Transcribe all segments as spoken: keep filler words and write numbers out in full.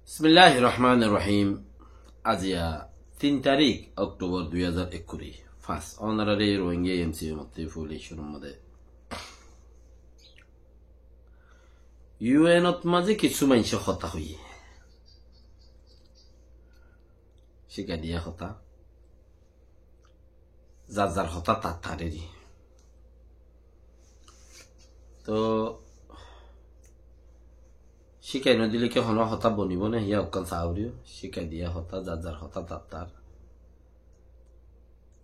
Bismilláhir rohmánir rohím. Aziya tin tarík oktobor dui házar ekkuri. Fas, ónorare Rohingya M C U motte foóila cúrur modé U N ot mazé kissú maincé hotá hoiyé. Cíkaidiya hotá. Zar zar hotá tar tar eri. Toh, cíkai nodile ki hono hotá bonibo né? Yá ekkán saá foribó. Cíkaidiya hotá, zar zar hotá tar tar.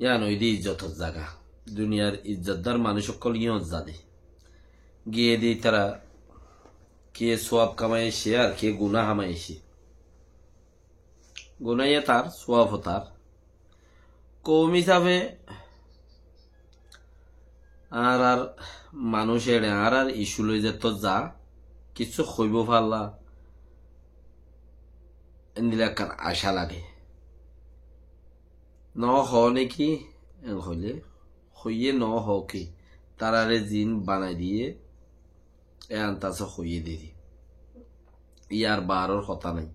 Yían óilde izzotor zaga. Duniyar izzotdar manúic ókkol yían zade. Giyé de ítara ke suwab kamai aiccé ar ke guná kamai aiccé. Gunáye tar, suwab ó tar. Koum hísafe añárar manúic eçe añárar issue loi zettót za, kissú hoibó falla, endilla ekkán acá lage. Noó hoó né ki? En hoilé, hoiyé noó hoó ki? Tarare ziín banai diyé, e antasé hoiyé deri. Yar baáror hotá nái.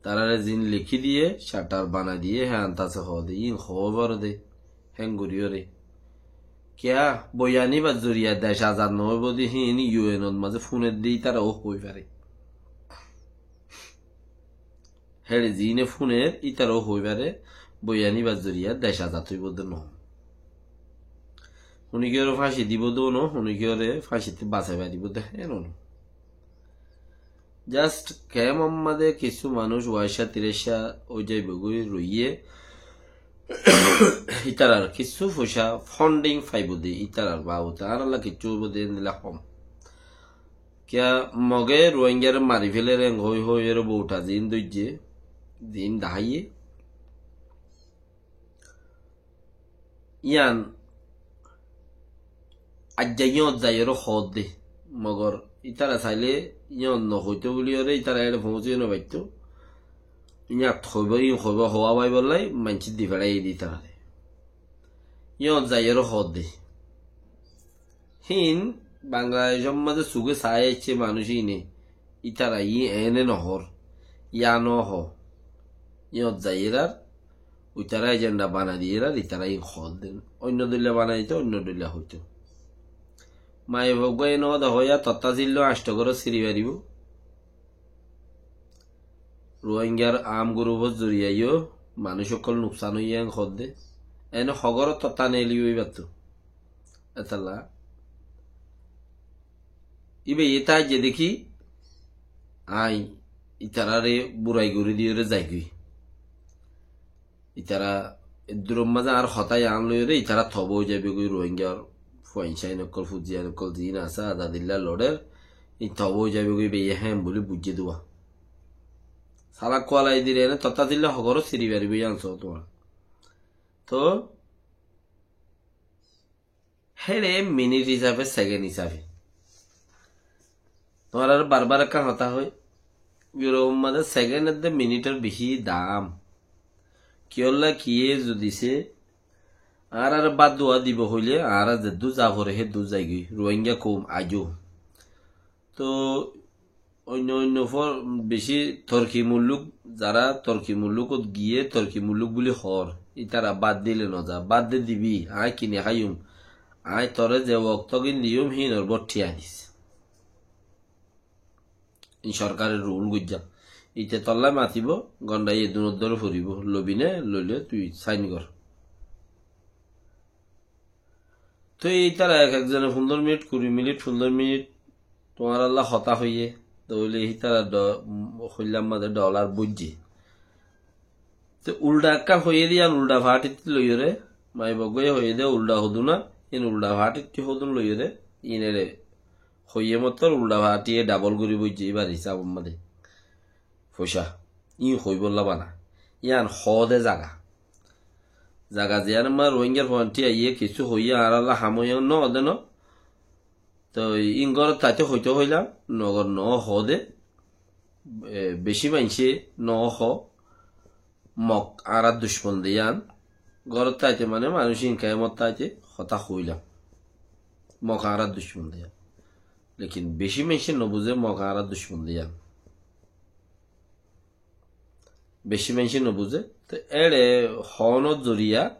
Tarare ziín lekí diyé, charter banai diyé, hé antasé hoó de, iín hoó fare de, héngorí óre. Kiyá, boyan íbar zoriya dec azad noóibo de, híin U N ot mazé fúner de, ítara ó hoi fare. Héçe ziíne fúner, ítara ó hoi fare, boyan íbar zoriya dec azad óibo de noó. Hone kiyóre fáñci dibo de noó, hone kiyóre fáñcittú basai faribó de, héen noó. Just kemor mazé kissú manúic waicá tiráicá ói zaibói roiyé. Ítarar kissú foicá funding faibó de, ítarar babote añárálla kissú óibo de, endilla hom. Kiyá Moge Ruáingaré mari féler en hoi hoi ere bouta ziín dóijje, ziín daháiye. Yían aijja yíñot zaiyóre hoódde. Mogor ítara sailé yíñot nohoitó buli óre ítara éçe foóñsiyo nofaitto. Yíñot hoibó, yín hoibó, hoóa faibollái maincé di feçáiye de ítarare. Yíñot zaiyóre hoódde. Híin Bangladecór mazé sugé saái aiccé manúic íine, ítara yí eéne nohoór, yá nóho. Yíñot zaiyérar, uitará ejenda banai diyérar, ítara yín hoódde. Oinno dóilla banai dito, oinno dóilla hoitó. Maiyafuwa eggúa yín hoóde hoóya tottá silló añctho górot siri faribó. Ruáingar aam gurupor zoriyaiyó manúic ókkol nuksan óiye en hoódde. Eéne hogórot tottá neelibó íbattú. Etolla íba iyé táijje dé ki, aññí itaráre burai gorí diyóre zaigói. Itara eddurór mazé añár hotá yián loiyóre itara tobá ói zaibói, Ruáingar fuain sáin ókkol, fuziyain ókkol ziín asé azadilla lorer, iín tobá ói zaibói, íba iyé héen buli buijjé dé. Salak kualai dire ene tottá dilla hogóro siri faribó yián soó tuáñra. Toóu héçe minit hísafe, sekend hísafe. Tuáñrare barbar ekkán hotá hoói, Iuropor mazé sekend edde minitor bicí dam. Kiyólla kiyé zodi sé añárare báddua dibo hoilé, añára zeddúr za fore héddúr zaigói, Ruáinga koum aijjó. Toóu oinno oinno fór bicí torki mulluk, zará torki mullukot giyé torki mulluk buli hoór, ítara bád dile noza, bád de dibi, aññí kini háiyum, aññí toré ze woktógin diyum híinor bóut thíya dis. Iín sorkare rul goijjá. Ite tollá matibó, gonda edunor dóre foribó, lobi né, loile tui sáin gor. Tói ítara ek ekzone fundóro minit, kuri minit, fundóro minit tuáñralla hotá hoiyé, tóile ítara dho-, hoillar mazé dholar buijjé. Te ulda ekkán hoiyé dé yián ulda faáñtittú loiyóre, Maiyafuwa eggúaye hoiyé dé ulda hodún na, iín ulda faáñtittú hodún loiyóre, iín ere hoiyé mottor ulda faáñtiye dhabol gorí buijjé íbar hísabor mazé. Foicá, iín hoibólla bana. Yián hoóde zaga. Zaga ziyán ammá Ruáingar fuain thíyaiyé kissú hoiyé añárálla ham óiye noóde no. Toi iín górot táite hoitó hoilám, nogor noó hoóde, e, bicí maincé noó hoó, Mok añárar ducmon de yián. Górot táite mane manúic iín kemot táite hotá hoilám. Mok añárar ducmon de yián. Lekin bicí maincé nobuzé Mok añárar ducmon de yián. Beci maincé nobuzé. Te éçe hoónor zoriya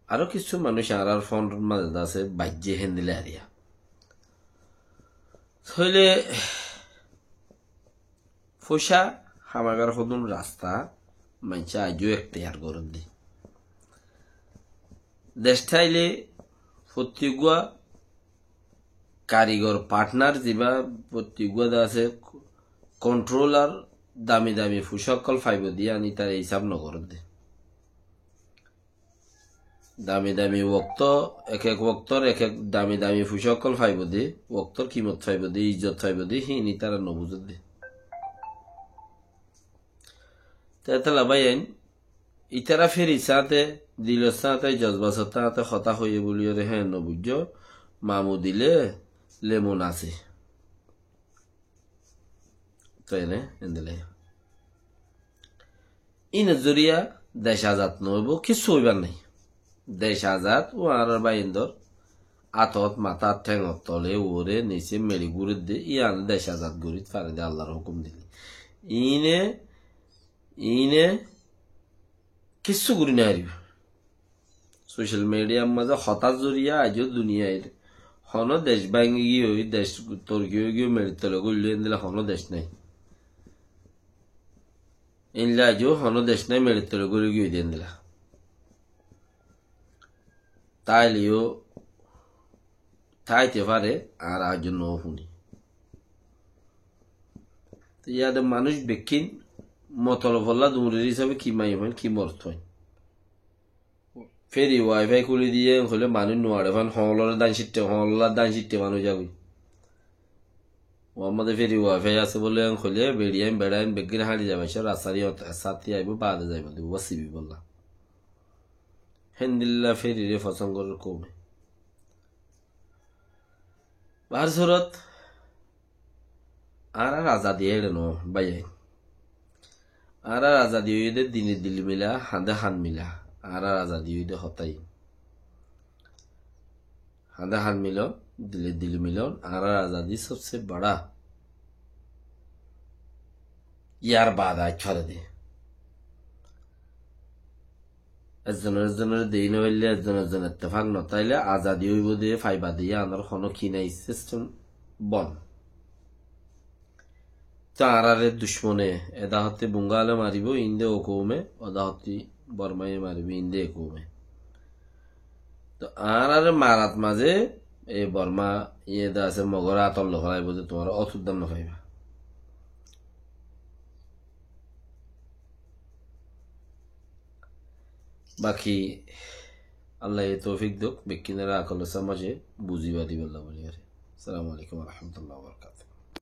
aró kissú manúic añárar fónor mazé de asé, baijjé héndilla ariya. Tóile foicá hamagar hodún rasta maincé aijjó ektiyar gorédde. Dec táile fottí uggúa karigor, partner zibá fottí uggúa de asé, controller, dami dami fucá ókkol faibóu de, yían ítare hísab nogorédde. Dami dami wokto, ek ek woktor ek ek dami dami fucá ókkol faibóu de, woktor kimot faibóu de, izzot faibóu de, híin ítara nobuzédde. Te étella báiyain, ítara ferir sáñte, dilor sáñte, jozbasor sáñte hotá hoiyé buliyóre hé nobuijjó, mamu dile lemon asé. Toi ene, endilla. Ín zoriya dec azad noóibo, kissú óibar nái. Dec azad, ó añárar báiyaindor átot, matát, théngor tole, uore, nise meçi gúredde, yían dec azad gorít farede Allar hókum dile. Íne, íne kissú gorí nofaribó. Social mediar mazé hotár zoriya aijjó duniyair honó dec báñgi giyói, dec torki ói giyói, meçir tole góilloi, endilla honó dec nái. Endilla aijjó honó dec nái, meçir tole góilloi giyói de endilla. Táileyó táite fare, añára aijjó no fúni. Te yían de manúic bekkín motolobolla duñrir hísabe ki maiyafuain, ki morotfuain. Feri wifi kúli diye en hoilé manúic nuaçe fán, hoóñlore dán citte, hoóñlolla dán citte manúic zagói. Uwar mazé feri wifi asé bóli en hoilé beçiyain beçain beggín háñçi zaibar cómot rastar iyót sáti aibó, baade zaibo de, uwá sibibolla. Héndilla ferire fosón gorér koume. Bahár surot, añárar azadi éçe noó, báiyain. Añárar azadi óiye de dile dil mila, hañde hañ mila. Añárar azadi óiye de hotá iín. Hañde hañ milon, dile dil milon, añárar azadi sobse bada. Yar baade aiccí fare de. Ezzone ezzonore dei no faille, ezzone ezzon ettefak no táile azadi óibo de, faiba de, yíanor honó ki nai, system bon. Te añárare ducmone eda hotte Bungale maribó, inde o koume, oda hotte Bormaye maribó, inde e koume. Te añárare marat mazé e Borma iyede asé, Mogor át ot loi félaibo de, tuáñra ót uddam no faiba. Baki Allaye toufik douk, bekkúnore akolor samajé buzi badibolla buli aré. Assalamu alaikum wa rahmatullahi wa barakatuhu.